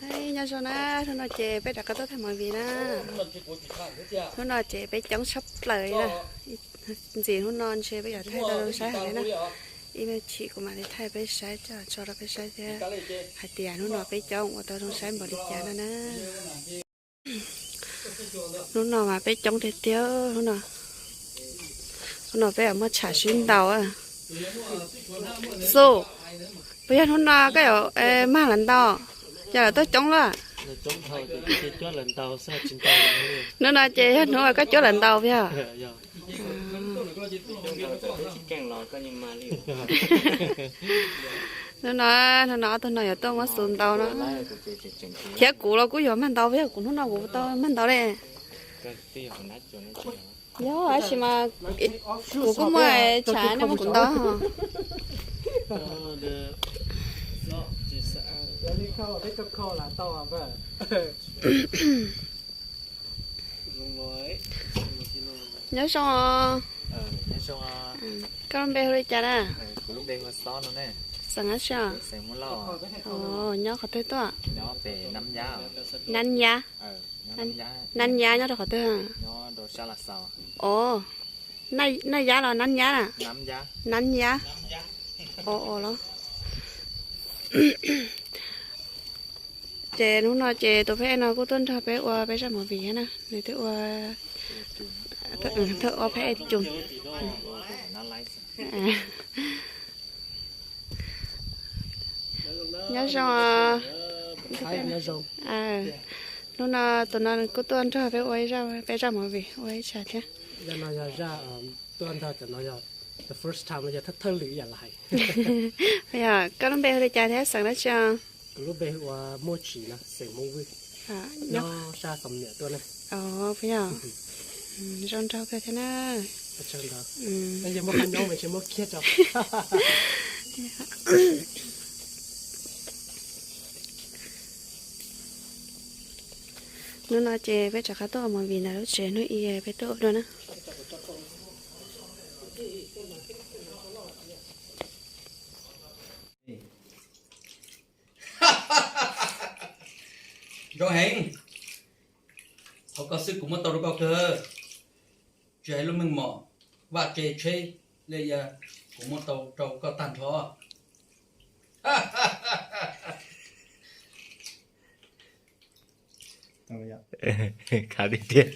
Nyob zoo na, hnub no ces peb rov qab tuaj thaij movie na. Hnub no ces peb coob tshaj plaws na. Ntxim hnub no ntshe peb yuav thaij tau zoo saib heev li na. Ib me chim kuv mam li thaij peb saib, tso rau peb saib thiab hais tias hnub no peb coob ua tau zoo saib npaum li cas no na. Hnub no mas peb coob tiag tiag hnub no. Hnub no peb muaj tsham sib ntaus. Xu, puas yog hnub no koj yuav mag lawv ntaus, yog lawv tuaj coob lawm? Hnub no ces yog hnub koj cuab lawv ntaus puas yog? Hnub no, hnub no ob tug no yuav tuaj muab Xu ntaus no. Thiab kuv los kuj yuav mag ntaus puas yog? Kuv hnub no kuv tau mag ntaus li. Yog tab sis mas kuv kuj muaj tshav nej muab kuv ntaus. Nyob zoo os. Koj lub npe hu li cas na? Xeem dab tsi os? Nyob qhov twg tuaj? Nab Yab. Nab Yab nyob rau qhov twg? Os, Naj Yab los Nab Yab na? Nab Yab. Os, os los. Ces hnub no ces tus phab ej no kuj tuaj nrog peb ua peb zaj movie thiab na, nws twb ua, twb ua phab ej cum. Nyob zoo. Hnub no tus no kuj tuaj nrog peb ua ib zaj, peb zaj movie ua ib tsam thiab. Zaj no yog zaj tuaj nrog cov no yog the first time, yog thawj thawj lwm yam li hais. Yog koj lub npe hu li cas thiab xeem dab tsi os? Kuv lub npe hu ua Muaj Tsim no, xeem Hmoob Vwj, nyob sab Xam Niam tuaj na. Os, puas yog? Zoo nraug kawg thiab na. Yog muaj qab nyob mas tsis muab kiag tso. Hnub no ces peb rov qab tuaj ua movie ntawm lub tsev hnub ib peb tuaj ua dua na. Zoo heev, qhov ko xwb kuv muab tau rau koj kawg, tsis hais lub meej mom, vaj tse tsheb, li kuv muab tau rau koj tag nrho. Khav tiag tiag,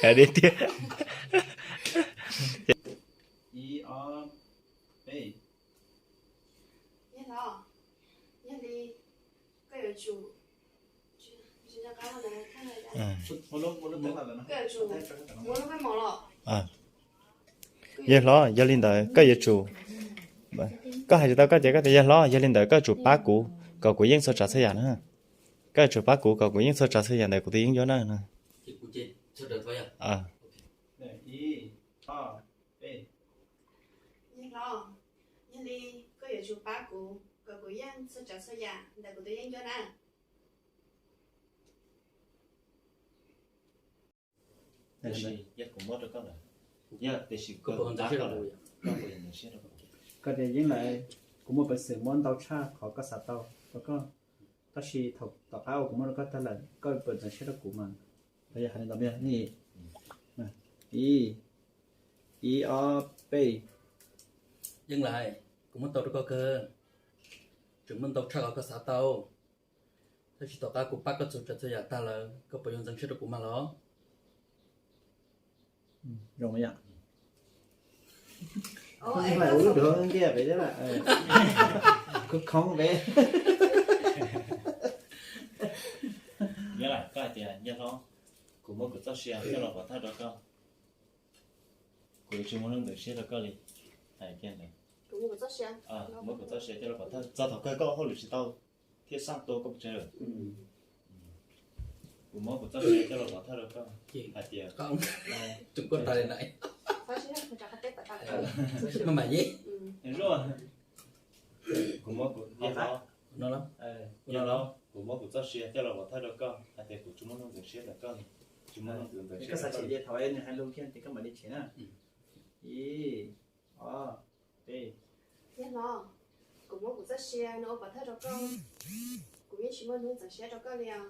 khav tiag tiag. Ib ob peb. Yawg hlob, yog li ntawd koj yuav tsum, koj hais tsis tau koj ces koj tias yawg hlob, yog li ntawd koj yuav tsum pab kuv kom kuv yeej txhua tsav txhua yam na. Koj yuav tsum pab kuv kom kuv yeej txhua tsav txhua yam ntawm kuv tus yeeb ncuab na. Tiam sis yog kuv muab rau koj lawm, yog tiam sis koj ntxeev siab rau kuv, koj tias yeej lawm, kuv muaj peev xwm muab ntau tshaj qhov koj xav tau rau koj. Tab sis thaum tom qab uas kuv muab rau koj tag lawm, koj puas ntxeev siab rau kuv mas? Yog hais li ntawd, ib, ib ob peb. Yeej lawm, kuv muab tau rau koj kawg, tseem muaj ntau tshaj qhov koj xav tau. Tab sis tom qab kuv pab koj txhua tsav txhua yam tag lawm, koj puas yuav ntxeev siab rau kuv mas los? Zoo yam. Ua lub duav ntiaj pem thiab, khoob khoob pem. Nyob lam koj hais tias, yawg hlob, kuv muab kuv txoj sia coj los pov thawj rau koj. Kuv yuav tsis muaj lub ntxeev siab rau koj li. Hais kiag ntawd. Muab kuv txoj sia coj los pov thawj, txog thaum kawg koj ua hauj lwm tsis tau thiaj xaj tua koj pes tsawg. Kuv muab kuv txoj sia coj los pov thawj rau koj hais tias, kuv muab kuv, yawg hlob, yawg hlob, kuv muab kuv txoj sia coj los pov thawj rau koj hais tias kuv tsis muaj lub ntxeev siab ntawm koj li, tsis muaj lub ntxeev siab ntawm koj li. Ib, ob, peb. Yawg hlob, kuv muab kuv txoj sia no ua pov thawj rau koj, kuv yeej Tsis muaj hnub txaus siab rau koj li os.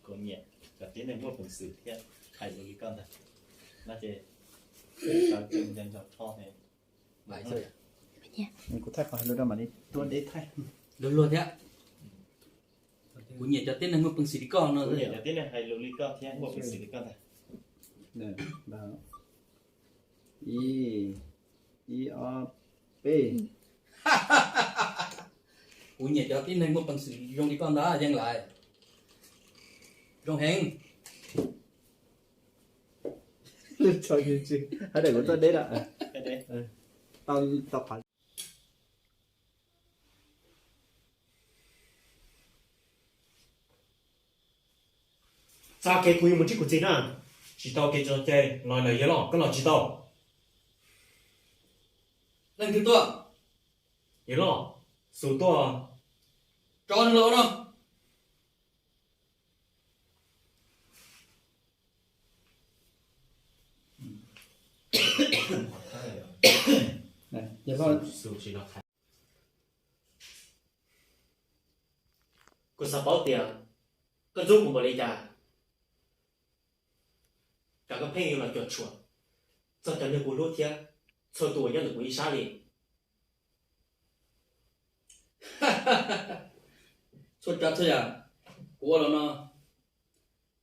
Kuv nyiam cov tib neeg muaj peev xwm thiab hais lus li koj ntag. No ces sawv tsees nco nco rho. Kuv thaij qhov hais lus rau mam li tuaj deb thaij. Luag luag thiab. Kuv nyiam cov tib neeg muaj peev xwm li koj no. Kuv nyiam cov tib neeg hais lus li koj thiab muaj peev xwm li koj ntag. Ib, ib, ob, peb. Kuv nyiam cov tib neeg muaj peev xwm zoo li koj ntag Yeej Lais. Zoo heev. Hais tias kuv tuaj deb lawm. Tau, tau qhov Txaj kev kuv yuav mus ntsib kuv txiv na. Tsis tau kev coj ces los ntawm Yawg Loj, koj los tsis tau. Leej twg tuaj? Yawg Loj, Xus tuaj. Tso nws los no. Kuv xav paub tias koj ntxub kuv npaum li cas, kom koj pheej yuav los cuam tshuam txog cov neeg kuv hlub thiab txhua tus uas nyob ntawm kuv ib sab li. Txhua tsav txhua yam kuv ua los no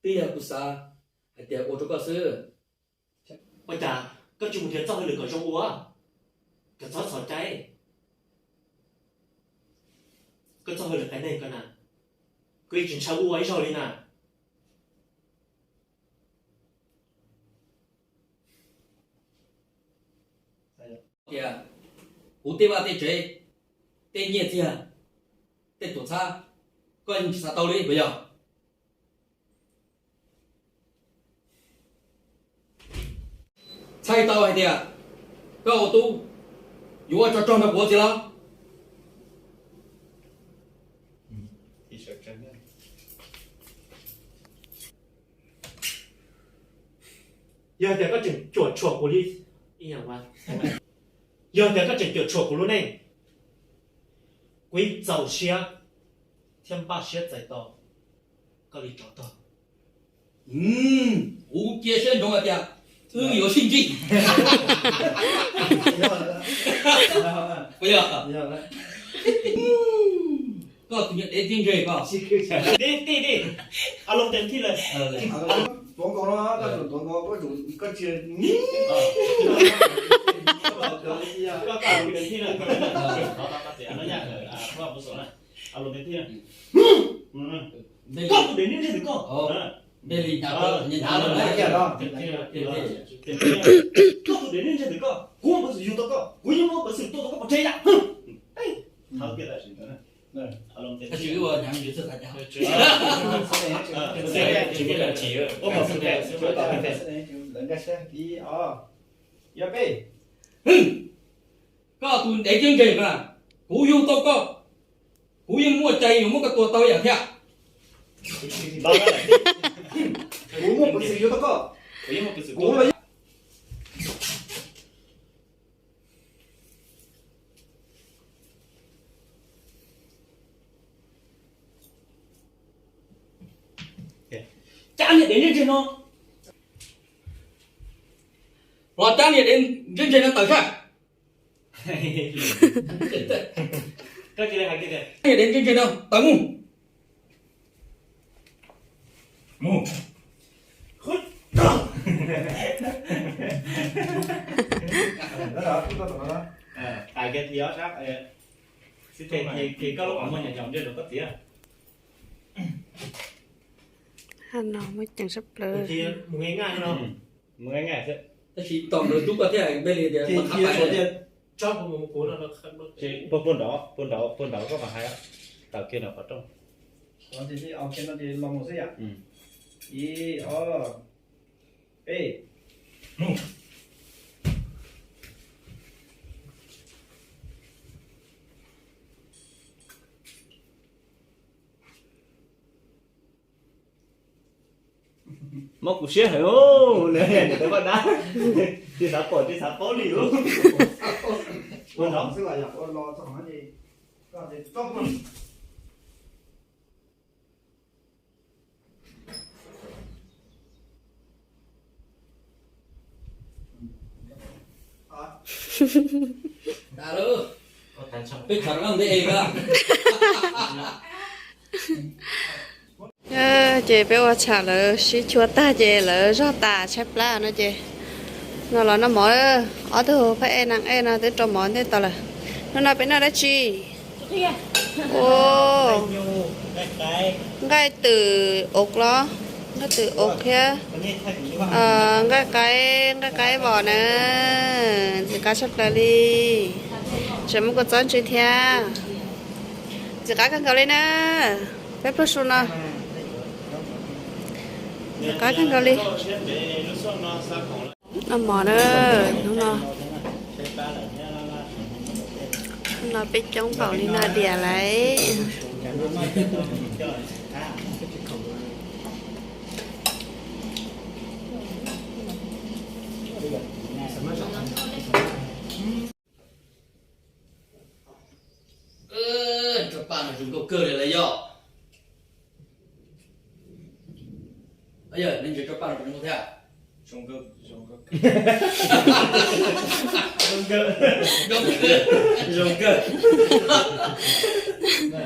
twb yog kuv xav hais tias ua rau koj xwb. Ua cas koj tsis mus nrhiav txoj hauj lwm kom zoo ua, kom txhob txhos cai? Koj txoj hauj lwm qhia neeg ko na, kuv yeej tsis ntshaw ua ib zaug li na. Tias kuv tej vaj tej tsev, tej nyiaj txiag, tej tuam txhab, koj yeej tsis xav tau li puas yog? Txhais tau hais tias koj ua tub yuav ua tsov rog nrog kuv ua txiv los? Yog tias koj tseem cuam tshuam kuv li, yog tias koj tseem cuam tshuam kuv lub neej, kuv yeej txaus siab thiab npaj siab txais tos koj li tsov rog. Kuv cia siab ntsoov hais tias wb yuav sib ntsib. Puas yog? Koj tus niag dev txiv ntseg koj. Dib, dib, dib. A loo tes thij lawm. Tuav nkaus no, koj tsum tuav nkaus, koj tsum, koj tsis. Koj, koj a loo tes thij lawm. Koj tus dev niag ntseg ntawm koj. Koj tus dev niag ntseg ntawm koj, kuv muaj peev xwm yug tau koj, kuv yeej muaj peev xwm tua tau koj pov tseg ib yam. Koj tus dev txiv ntseg na, kuv yug tau koj, kuv yeej muaj cai yuav muab koj tua tau ib yam thiab. Kuv muaj peev xwm yug tau koj, kuv los cab niag dev ntsej ntseg no, los cab niag dev ntsej ntseg no tawm sab. Niag dev ntsej ntseg no tawm mus. Mus. Hais kiag thi ob sab, xib teg thi, thi koj lub qhov muag nyom nyom ntsej rau koj txiv. Hab no muaj ceem sab plaws. Mus nqaij nqaij xwb. Tab sis tom ntawd tub koj thiaj hais npej li tias, puag nrov, puag nrov, puag nrov koj mam hais, tawm kiag nram qhov rooj. Ib, ob, peb. Mob kuv siab heev, niam tais Paj Dab, tsis xav pom tsis xav paub li lauj. Ces peb ua tsham lawv sib chua tag ces lawv zog tas tshaib plab no ces no los noj mov. Ob tug phab ej neeg ej no twb rau mov ntej tau lawm. Hnub no peb noj dab tsi? Nqaij twm ov los, nqaij twm ov thiab nqaij qaib, nqaij qaib vos na. Ntxim qab tshaj plaws li. Tseem muaj kua txob ntsis thiab. Ntxim qab kawg nkaus li na. Peb pluag su no ntxim qab kawg nkaus li. Noj mov na, hnub no, hnub no peb coob npaum li no diam lawm. Rau paj no zoo nkauj kawg li lawm yog. Yog nej ntsia rau paj no zoo nkauj thiab. Zoo nkauj, zoo nkauj, zoo nkauj, zoo nkauj,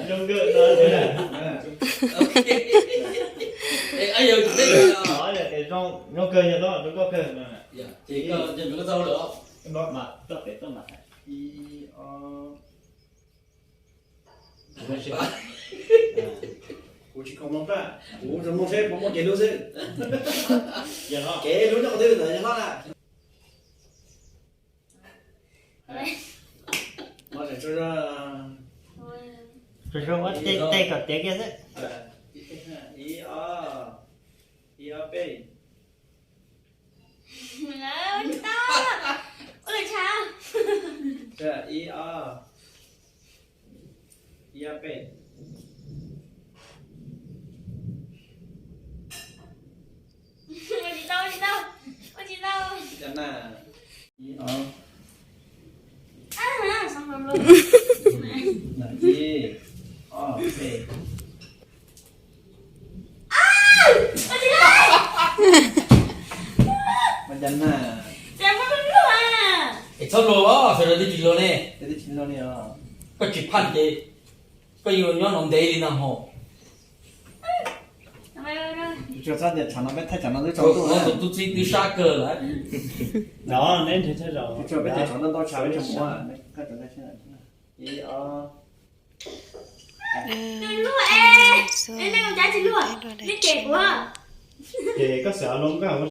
zoo nkauj no. Yog tias zoo, zoo kawg yog zoo nkauj kawg no. Ces koj txog lawm os. Ib, ob. Kuv tsis khoom mloog paj, kuv tsuas mloog seb puas muaj kev hlub xwb. Kev hlub nyob qhov twg ntawd yog hlob na. Tsuas zoo ua tej kom tiav kiag xwb. Ib, ob, ib, ob, peb. Ib, ob, ib, ob, peb. Ua tsis tau, ua tsis tau, ua tsis tau. Ib, ob. Ib, ob, peb. Ua cas na? Es txhob luag os, sawv daws twb tsis luag ne. Koj tsis phaj ces koj yuav nyob no ntev li no hos. Tsuas txhob tias tsam no peb thaij tsam no twb tsaus ntuj, tus tub txib twb sab kawg lawm. Tsuas peb tias tsam no ntau tshav peb tsis mus. Ib, ob. Ces koj xav los nkauj